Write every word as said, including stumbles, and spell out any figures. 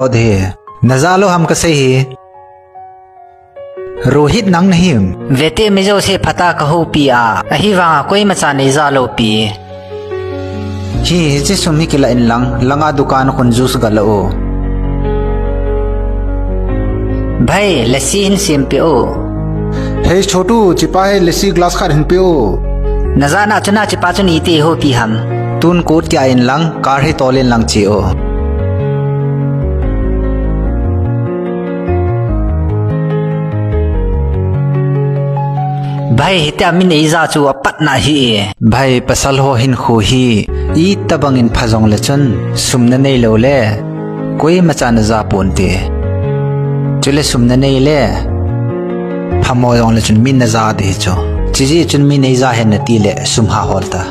Ode. Naja lou ham kasei hi. Rohit nang nahim. Vete mi jouse phatah a kahoupi a. Ahivanga koimacha neija lou pi. Hi, hiche sum hi kila in lang, langa dukan khun juice gala o. Bhai, lassi hin sempeh o. Hey Chotu, chepa hi lassi glass khat hin pe o. Najana chun a chepa chun iti houpi ham. Tun kot kia in lang, car hi tol in lang che o. Bhai, hitia mi neija chu apatna hi e. Bhai, pasal ho hinkho hi, itobang in pha jongle chun, sum nanei loule, koimacha naja ponte. Chule sum nanei le, phamo jongle chun mi naja ding hi chu. Chujeh chun mi neija hen nati le, sum ha hol ta.